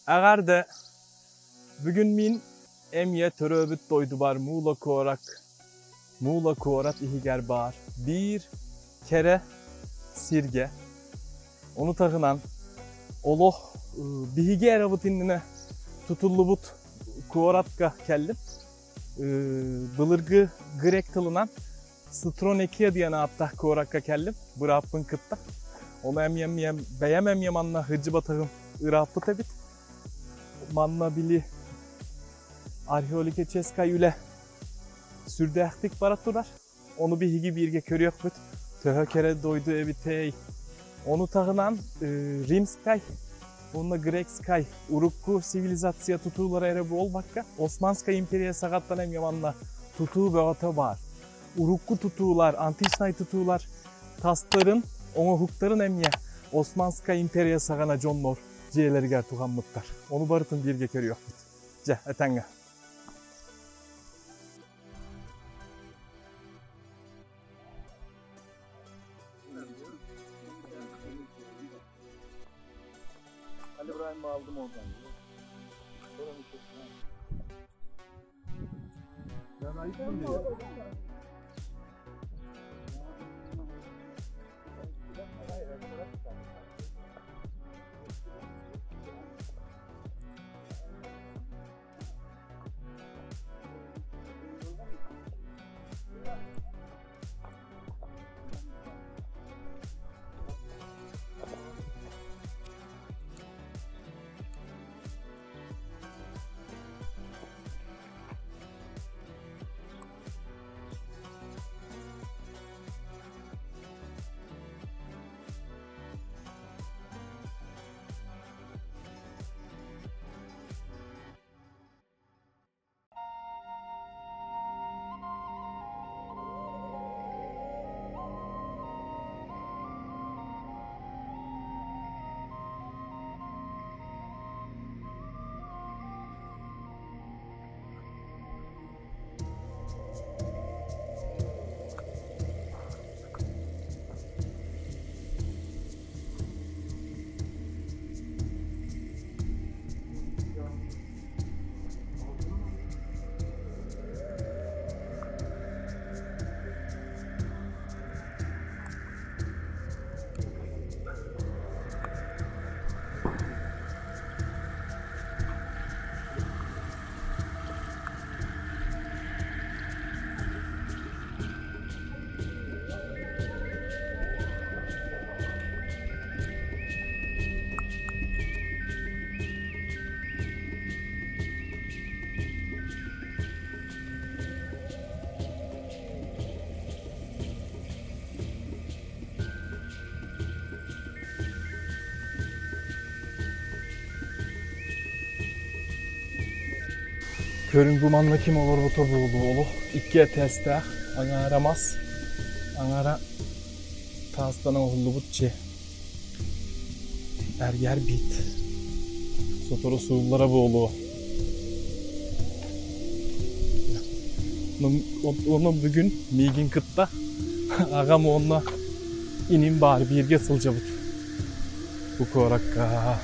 Эҕэрдэ! Бүгүн мин эмиэ төрөөбүт дойдубар Муула куорат, Муула куорат иһигэр баар биир кэрэ сиргэ, ону таһынан олох биһиги эрабыт иннинэ тутуллубут куоратка кэллим. Былыргы грек тылынан Сытронекия диэн ааттаах куоракка кэллим, бырааппын кытта. Ону эмиэ эмиэ бэйэм эмиэ манна сылдьыбатаҕым ырааппыт эбит. Манна били археологическай үлэ сүрдээхтик бара турар. Ону биһиги бииргэ көрүөхпүт. Төһө кэрэ дойду эбитэй. Ону таһынан римскай уонна грекскай урукку цивилизация тутуулара эрэ буолбакка, Османскай империя саҕаттан эмиэ манна тутуу бөҕөтө баар. Урукку тутуулар, античнай тутуулар тастарын, оҥоһуктарын эмиэ Османскай империя саҕана дьоннор дьиэлэригэр туһаммыттар. Ону барытын бииргэ көрүөхпүт. Дьэ, этэҥҥэ. Ali İbrahim'i aldım oradan. Sonra bir şey. Ben ayıktım diye. Көрүҥ бу манна ким олорбута буолуо олох икки этээстээх аҥаара мас, аҥаара таастан оҥоһуллубут дьиэ. Эргэр бит. Сотору сууллара буолуо. Онно бүгүн миигин кытта аҕам уонна иним баар бииргэ сылдьабыт. Бу куоракка.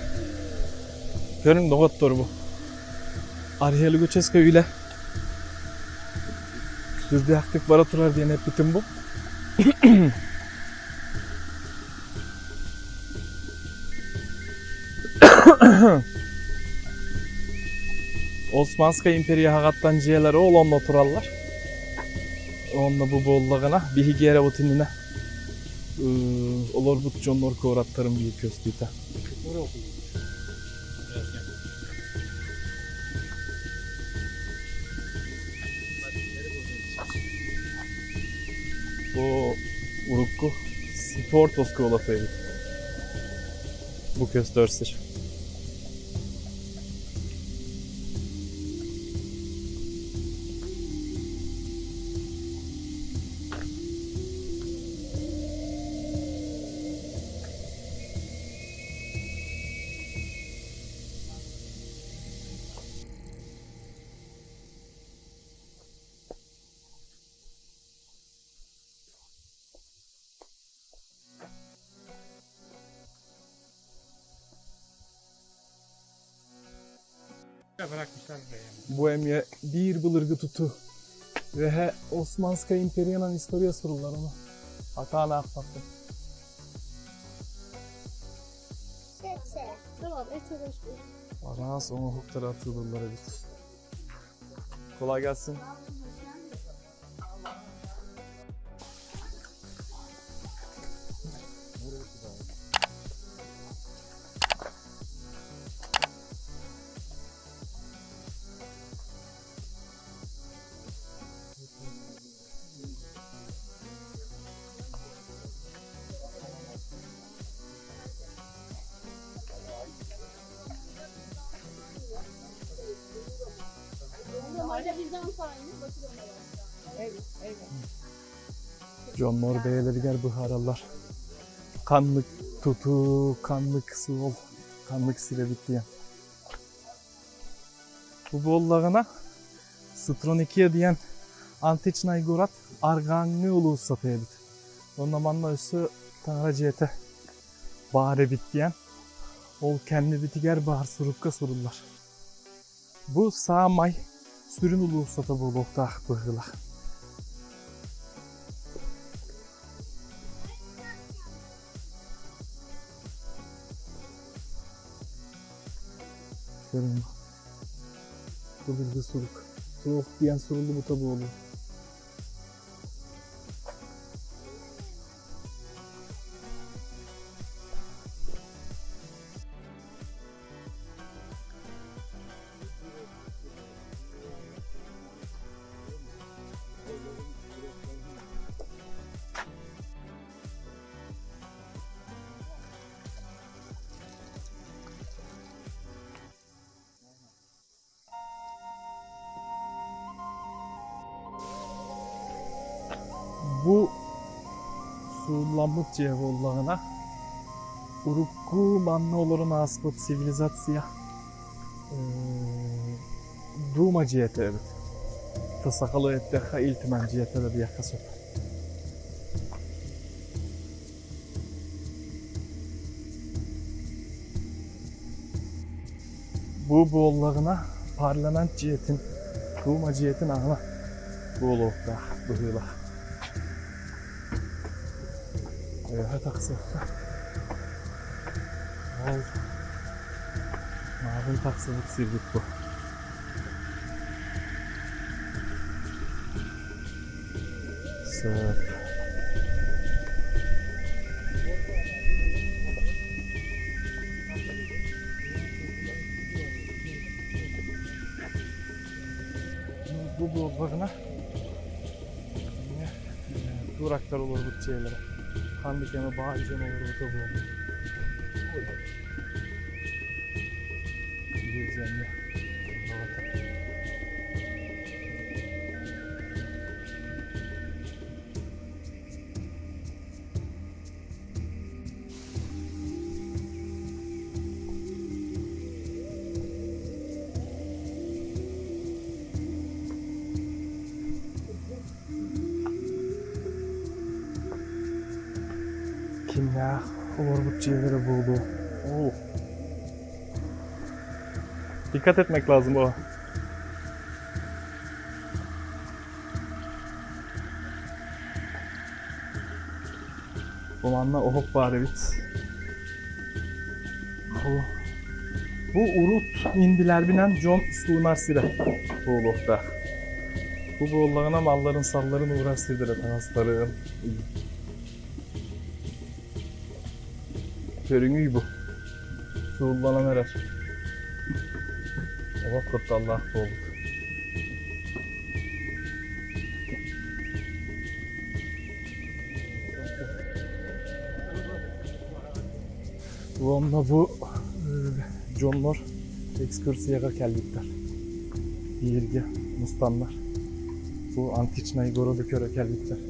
Көрүҥ доҕоттор бу. Археологическай үлэ сүрдээхтик бара турар диэн эппитим бу. Османскай империя хаҕаттан дьиэлэр ол онно тураллар. Онно бу буоллаҕына биһиги эрэ бу иннинэ олорбут дьоннор куораттарын биир көстүүтэ. Бу урукку спорт оскуолата эбит. Бу көстөр сир. Бу эмиэ биир былыргы тутуу. Үөһэ Османская империянан история суруллар ону. Атаан аахпаппын. Араас оҥоһуктары атыылыыллар эбит. Kolay gelsin. Дьоннор бэйэлэригэр быһаараллар. Ханнык тутуу, ханнык суол, ханнык сир эбит диэн. Бу буоллаҕына Сытроникия диэн античнай город арҕааҥҥы улууссата эбит. Онно манна өссө таҥара дьиэтэ баар эбит диэн ол кэннибитигэр баар сурукка суруллар. Бу саамай сүрүн улууссата буолуохтаах быһыылаах. Көрүҥ. Былыргы сурук. Туох диэн суруллубута буолуо. Бу суулламмыт дьиэ буоллаҕына, урукку манна олорон ааспыт цивилизация Дума дьиэтэ эбит. Сахалыы эттэххэ Ил Түмэн дьиэтэ да диэххэ сөп. Бу буоллаҕына парламент дьиэтин, Дума дьиэтин аана буолуохтаах быһыылаах. Үөһэ тахсыахха. Ол мааҕын тахсыбыт сирбит бу. Сөп. Бу буоллаҕына Турактар олорбут дьиэлэрэ. Ханнык эмэ баай дьон олорбута буолуо. Ой. Дьиэ Кимнээх олорбут дьиэлэрэ буолуо? Оо. Dikkat etmek lazım o. Бу манна оһох баар эбит. Бу урут индилэрбинэн дьон суунар сирэ буолуохтаах. Бу буоллаҕына малларын салларын уурар сирдэрэ таҥастарын. Көрүҥүй бу. Суулланан эрэр. Олох кутталлаах буолбут. Уонна бу дьоннор экскурсияҕа кэлбиттэр. Бииргэ мустаннар. Бу античнай городу көрө кэлбиттэр.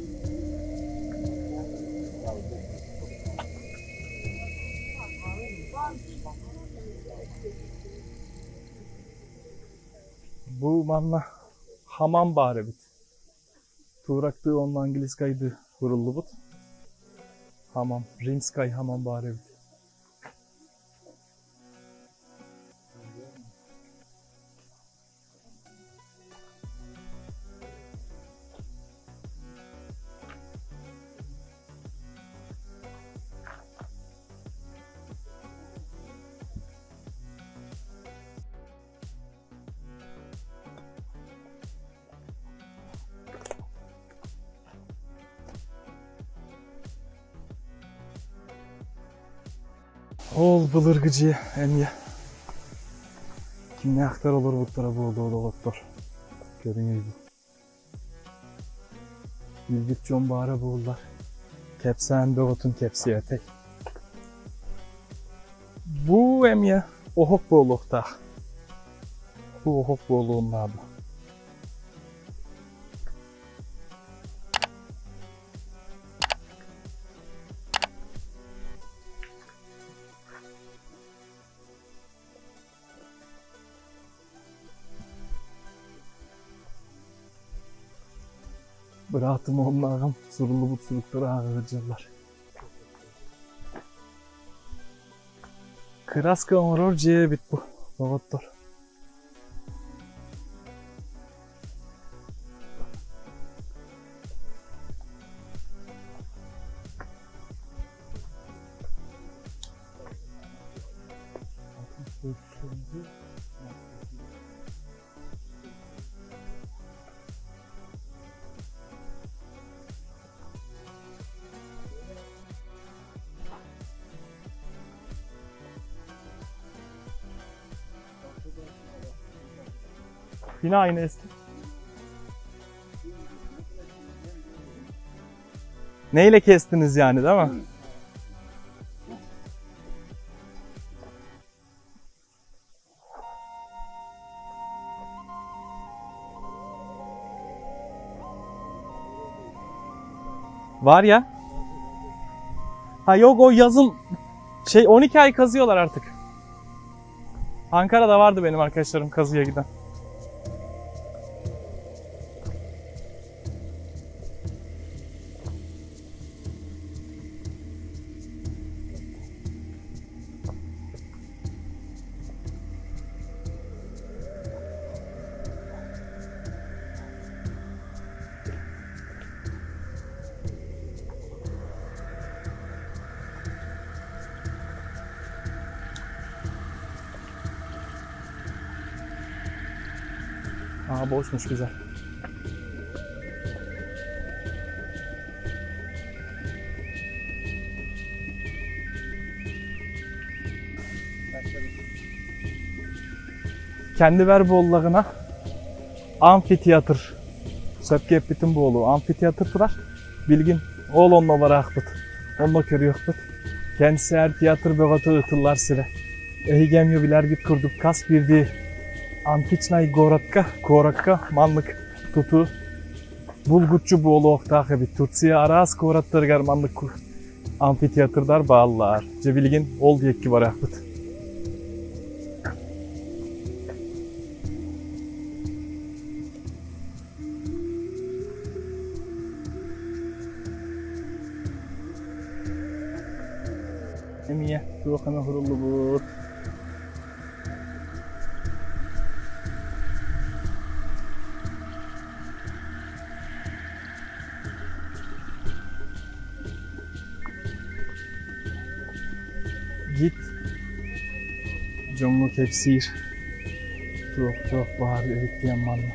Бу манна хамам баар эбит. Турактыы уонна английскайдыы куруллубут. Хамам, римскай хамам баар эбит. Ол былыргы дьиэ эмиэ кимнээхтэр олорбуттара буолуо доҕоттор. Көрүҥүй бу. Билбит дьон баара буоллар, кэпсээн бөҕөтүн кэпсиэтэй. Бу эмиэ оһох буолуохтаах. Бу оһох буолуон наада. Быраатым уоннааҕым суруллубут суруктары ааҕа сылдьаллар. Кыраска оҥорор дьиэ эбит бу, доҕоттор. Yine aynı eski. Neyle kestiniz yani değil mi? Var ya. Ha yok o yazın şey 12 ay kazıyorlar artık. Ankara'da vardı benim arkadaşlarım kazıya giden. Aa boşmuş güzel. Kendi ver буоллаҕына амфитеатр сөпкө эппитим буолуо амфитеатр турар билигин ол онно бараахпыт онно көрүөхпүт кэнсээр театр бөҕөтө ытыллар сирэ эһиги эмиэ билэргит курдук хас биирдии античнай городка куоракка маннык тутуу булгуччу буолуохтаах эбит Турция араас куораттарыгар маннык амфитеатрдар бааллар дьэ билигин ол диэки барыахпыт. Эмиэ туох эмэ суруллубут. Гид дьоҥҥо кэпсиир туох-туох баар эбит диэн манна.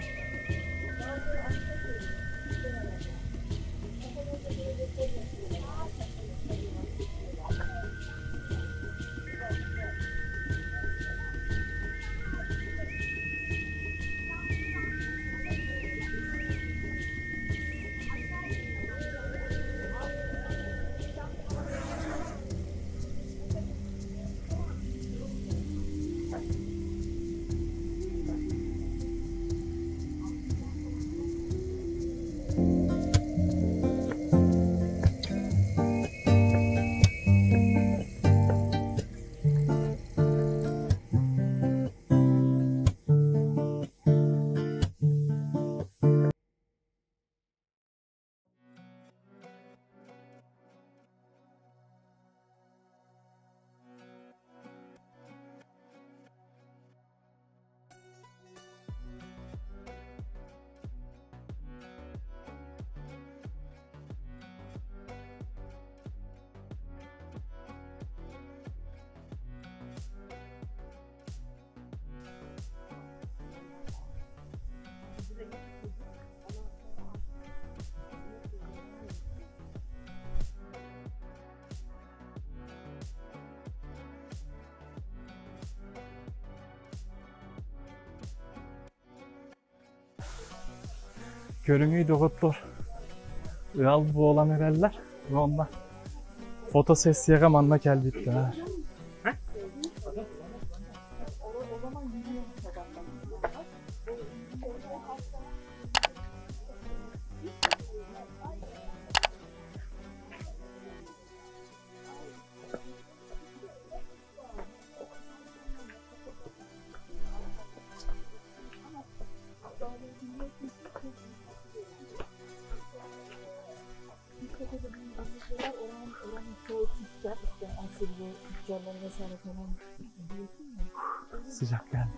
Көрүҥүй доҕоттор, ыал буолан эрэллэр уонна фотосессияҕа манна кэлбиттэр. Sıcak geldi.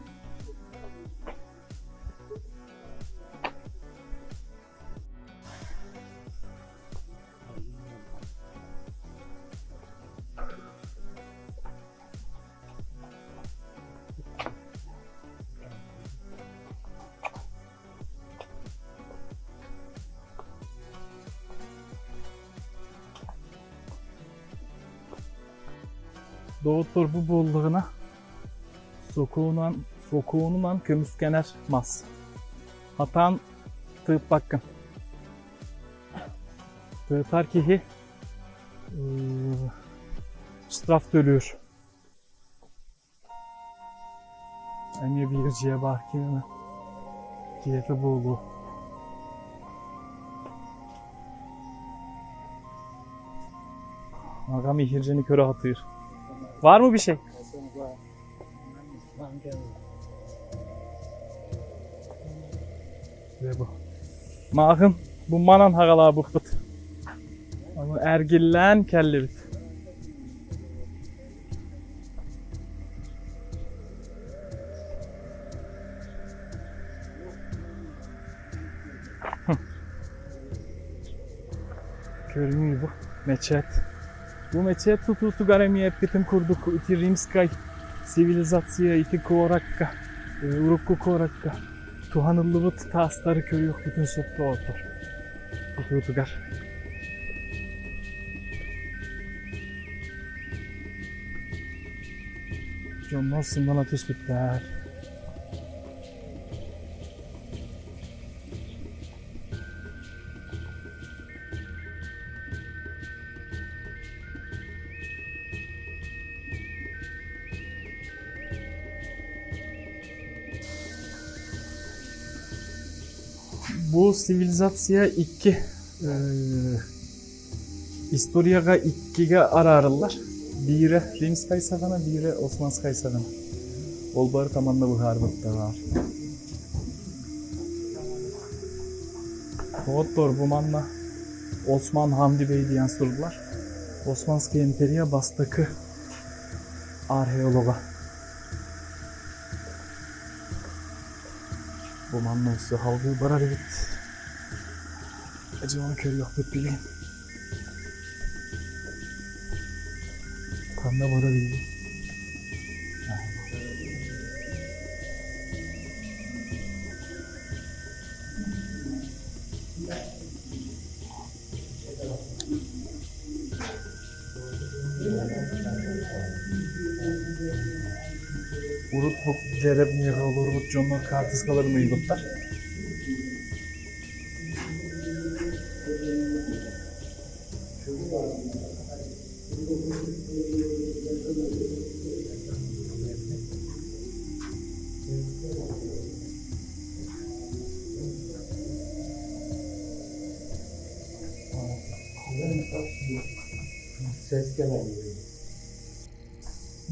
Доҕоттор, бу буоллаҕына сокуонунан, сокуонунан көмүскэнэр мас. Хатаан тыыппаккын. Тыытар киһи штраф төлүүр. Эмиэ биир дьиэ баар киэнэ. Дьиэтэ буолуо. Аҕам иһирдьэни көрө сатыыр. Var mı bir şey? Дьэ бу. Маахын бу манан хаҕалаабыппыт. Ону эргиллээн кэллибит. Көрүҥүй бу мечеть. Бу мечеть тутуутугар эмиэ эппитим курдук ити римскай цивилизация ити куоракка, урукку куоракка туһаныллыбыт таастары көрүөхпүтүн сөп доҕоттор тутуутугар. Дьоннор сыннана түспүттэр. Бу цивилизация икки историяҕа иккигэ араарыллар. Биирэ Римскай саҕана, биирэ Османскай саҕана. Ол бары таманна быһаарбыттар. Доҕоттор, бу манна Осман Хамди Бей диэн суруллар. Османская империя бастакы археолога. Бу манна өссө салгыы барар эбит. Дьэ, ону көрүөхпүт билигин. Ханна барар эбит? Урут бу дэрэбниэҕэ олорбут дьоннор хаартыскаларын ыйбыттар.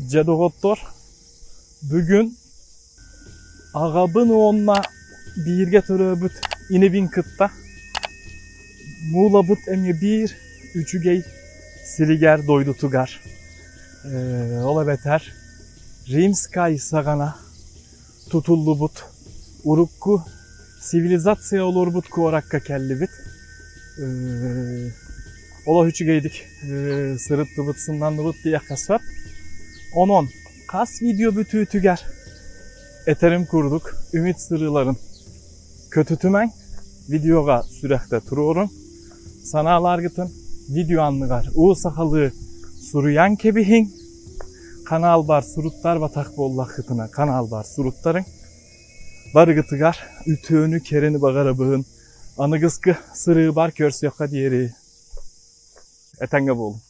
Дьэ, доҕоттор, бүгүн аҕабын уонна бииргэ төрөөбүт инибин кытта Муулабыт эмиэ биир үчүгэй сиригэр дойдутугар, ол эбэтэр Римскай саҕана тутуллубут урукку цивилизация олорбут куоракка кэллибит. Олох үчүгэйдик сырыттыбыт, сыннанныбыт диэххэ сөп. Онон хас видео бүтүүтүгэр этэрим курдук үмит сырыыларын көтүтүмэҥ, видеоҕа сүрэхтэ туруоруҥ, санаалааргытын видео анныгар уу сахалыы суруйан кэбиһиҥ, канал бар суруттар батах буоллаххытына канал бар суруттарыҥ. Барыгытыгар үтүөнү кэрэни баҕарабын. Аныгыскы сырыыбар көрсүөххэ диэри. Этэҥҥэ буолуҥ.